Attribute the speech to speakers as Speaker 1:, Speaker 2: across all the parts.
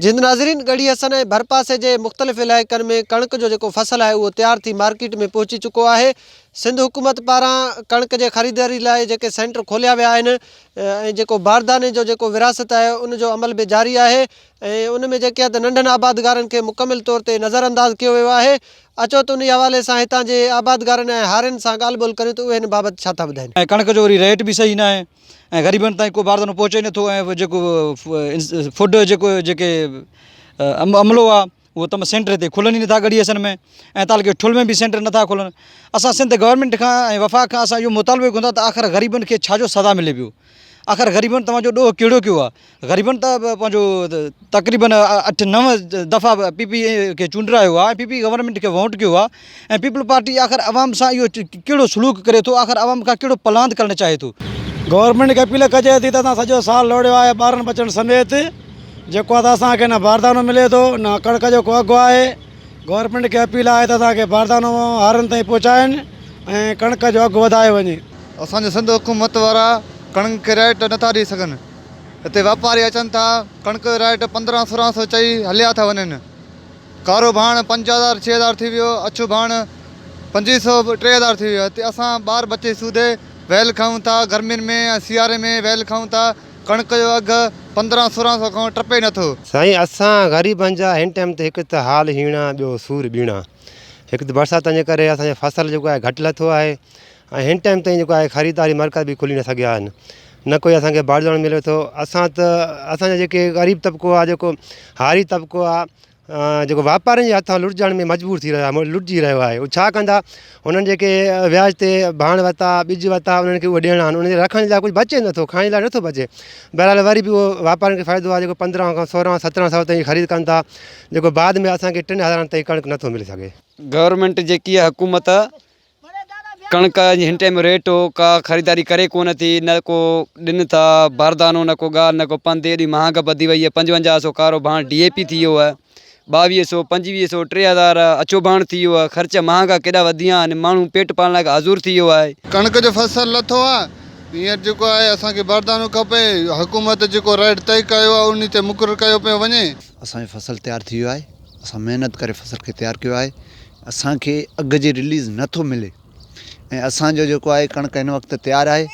Speaker 1: جند ناظرين ڳڙهي حسن ۽ ڀرپاسي جي مختلف علائقن ۾ ڪڻڪ جو جيڪو فصل آهي اهو تيار ٿي مارڪيٽ ۾ پهچي چڪو آهي سنڌ حڪومت پاران ڪڻڪ جي خريداري لاء جيڪي سينٽر کوليا ويا آهن ۽ جيڪو بارداني جو جيڪو ورهاست آهي ان جو عمل به جاري آهي ۽ ان ۾ جيڪي آهي ته ننڍن آبادگارن کي مڪمل طور تي نظر انداز ڪيو ويو آهي اچو ته انهي حوالي سان هتان جي آبادگارن ۽ هارين سان ڳالهه ٻولهه ڪريون ته اهي هن بابت ڇا ٿا ٻڌائين.
Speaker 2: ۽ ڪڻڪ جو وري ريٽ به صحيح ناهي ۽ غريبن تائين ڪو باردانو پهچي ئي نٿو ۽ جيڪو فوڊ جيڪو جيڪي عملو آهي اهو تم سينٽر تي کلن ئي نٿا ڳڙهي حسن ۾ ۽ تعلقي ٺل ۾ به سينٽر نٿا کلن اسان سنڌ گورنمينٽ کان ۽ وفاق کان اسان اهو مطالبو ڪيون ٿا ته آخر غريبن کي ڇا جو سزا ملي پيو آخر غريبن توهان جو ڏوهه ڪهڙو ڪيو آهي غريبن ته پنهنجو تقريبن اٺ نو دفعا پي پي کي چونڊرايو آهي ۽ پي پي گورنمينٽ کي ووٽ ڪيو آهي ۽ پيپلز پارٽي آخر عوام سان اهو ڪهڙو سلوڪ ڪري ٿو آخر عوام کان ڪهڙو پلاند ڪرڻ چاهي ٿو.
Speaker 3: گورنمينٽ کي اپيل ڪجي ٿي ته اسان سڄو سال لوڙيو آهي ٻارن ٻچن سميت جيڪو آهي ته اسان کي نه باردانو ملي ٿو نه ڪڻڪ جو ڪو اگهه آهي گورنمينٽ کي اپيل آهي ته اسان کي باردانو هارين تائين پهچائين ۽ ڪڻڪ جو اگهه وڌايو وڃي.
Speaker 4: اسان جي سنڌ حڪومت وارا ڪڻڪ کي ريٽ نٿا ڏئي سگهن. هتي واپاري اچن ٿا ڪڻڪ جو ريٽ 15 16 سو چئي هليا ٿا وڃن. ڪارو ڀاڻ 5000 6000 ٿي ويو اڇو ڀاڻ 25 سو 3000 ٿي ويو. هتي اسان ٻار ٻچي سوڌي ويل کائون ٿا گرمين ۾ ۽ سياري ۾ ويل کائون ٿا ڪڻڪ جو اگهه 15 16 سو کان ٽپي نٿو.
Speaker 5: سائين اسان غريبن جا هن ٽائيم تي هڪ ته حال هيڻا ٻيو سور ٻيڻا هڪ ته برساتن جي ڪري اسان جو فصل جيڪو آهي گهٽ لٿو آهي ۽ هن ٽائيم تائين جيڪو آهي خريداري مرڪز به کلي نه سگهيا آهن نه ڪوئي اسان کي بارداڻو ملي ٿو اسان ته اسان جا جيڪي غريب طبقو آهي جيڪو هاري طبقو آهي جيڪو واپارين جي هٿان لٽجڻ ۾ مجبور ٿي رهيو آهي لٽجي رهيو آهي هو ڇا ڪندا هنن جيڪي وياج تي ڀاڻ ورتا ٻج ورتا انهن کي اهي ڏيڻا آهن انهن کي رکڻ جي لاء ڪجهه بچي نٿو کائڻ لاء نٿو بچي بهرحال وري به اهو واپارين کي فائدو آهي جيڪو 15 کان 16 17 سو تائين خريد ڪن ٿا جيڪو بعد ۾ اسان کي ٽن هزارن تائين ڪڻڪ نٿو ملي سگهي.
Speaker 6: گورنمينٽ جيڪي آهي حڪومت ڪڻڪ جي هن ٽائيم ريٽ هو ڪا خريداري ڪري ڪونه ٿي نه ڪو ڏن ٿا باردانو نه ڪو ڳالهه نه ڪو پنڌ ايڏي مهانگ وڌي وئي آهي 55 سو ڪارو ڀاڻ ڊي اي پي ٿي ويو آهي 22 سو 25 سو 3000 اڇو ڀاڻ ٿي ويو آهي خرچ مهانگا ڪيڏا وڌي ويا آهن ماڻهو پيٽ پالڻ لاء معذور ٿي ويو آهي.
Speaker 4: ڪڻڪ جو فصل لٿو آهي هينئر جيڪو آهي اسان کي باردانو کپي حڪومت جيڪو ريٽ طئي ڪيو آهي انهي تي مقرر ڪيو پيو وڃي.
Speaker 7: اسان جو فصل تيار ٿي ويو آهي اسان محنت ڪري فصل کي تيار ڪيو آهي اسان کي اگهه جي رليز نه ٿو ملي ۽ اسان جو جيڪو آهي ڪڻڪ هن وقت تيار آهي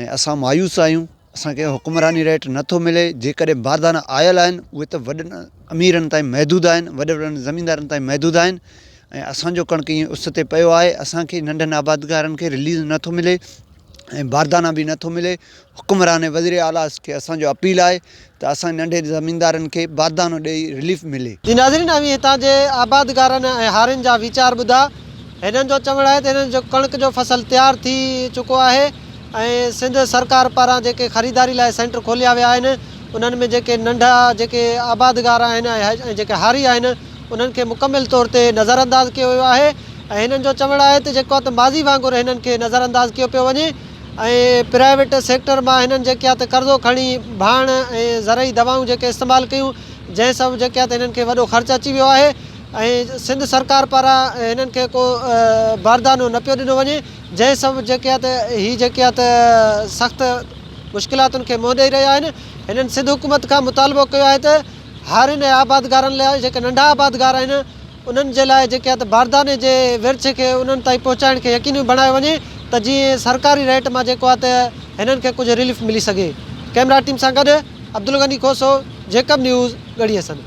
Speaker 7: ۽ اسان مايوس آهيون اسان کي حڪمراني ريٽ نه ٿو ملي جيڪڏهن باردانا آيل آهن اهي ته وڏن اميرن تائين محدود آهن وڏن وڏن زميندارن تائين محدود آهن ۽ اسان جو ڪڻڪ ائين اس تي پيو آهي اسان کي ننڍن آبادگارن کي رليز نه ٿو ملي ۽ باردانا به نٿو ملي، حڪمران ۽ وزير اعليٰ کي اسان جو اپيل آهي ته اسان ننڍي زميندارن کي باردانو ڏئي رليف ملي.
Speaker 1: جي ناظرين اوهين هتان جي آبادگارن ۽ هارين جا ويچار ٻڌا. هنن جو چوڻ آهي ته هنن جو ڪڻڪ جو فصل تيار ٿي چڪو آهي ۽ سنڌ سرڪار پاران جيڪي خريداري لاء سينٽر کوليا ويا آهن انهن ۾ جيڪي ننڍا جيڪي آبادگار آهن ۽ جيڪي هاري آهن انهن کي مڪمل طور تي نظرانداز ڪيو ويو آهي ۽ هنن جو چوڻ آهي ته جيڪو آهي ته ماضي وانگر هنن کي نظرانداز ڪيو پيو وڃي ۽ پرائيويٽ سيڪٽر مان هنن جيڪي آهي ته قرضو کڻي ڀاڻ ۽ زرعي دوائون جيڪي استعمال ڪيون جنهن سبب جيڪي آهي ته هنن کي وڏو خرچ اچي ويو آهي ۽ سنڌ سرڪار پاران هنن کي ڪو باردانو نه پيو ڏنو وڃي جنهن سبب جيڪي آهي ته هي جيڪي آهي ته سخت مشڪلاتن کي منهن ڏئي رهيا آهن هنن سنڌ حڪومت کان مطالبو ڪيو آهي ته هارين ۽ آبادگارن لاء جيڪي ننڍا آبادگار آهن انهن جي لاء جيڪي آهي ته بارداني جي ورڇ کي انهن تائين پهچائڻ کي يقيني بڻايو وڃي ته جيئن سرڪاري ريٽ مان جيڪو آهي ته هنن کي ڪجهه رليف ملي سگهي. ڪئميرا ٽيم سان گڏ عبدالغني کوسو، جيڪب نيوز، ڳڙهي حسن.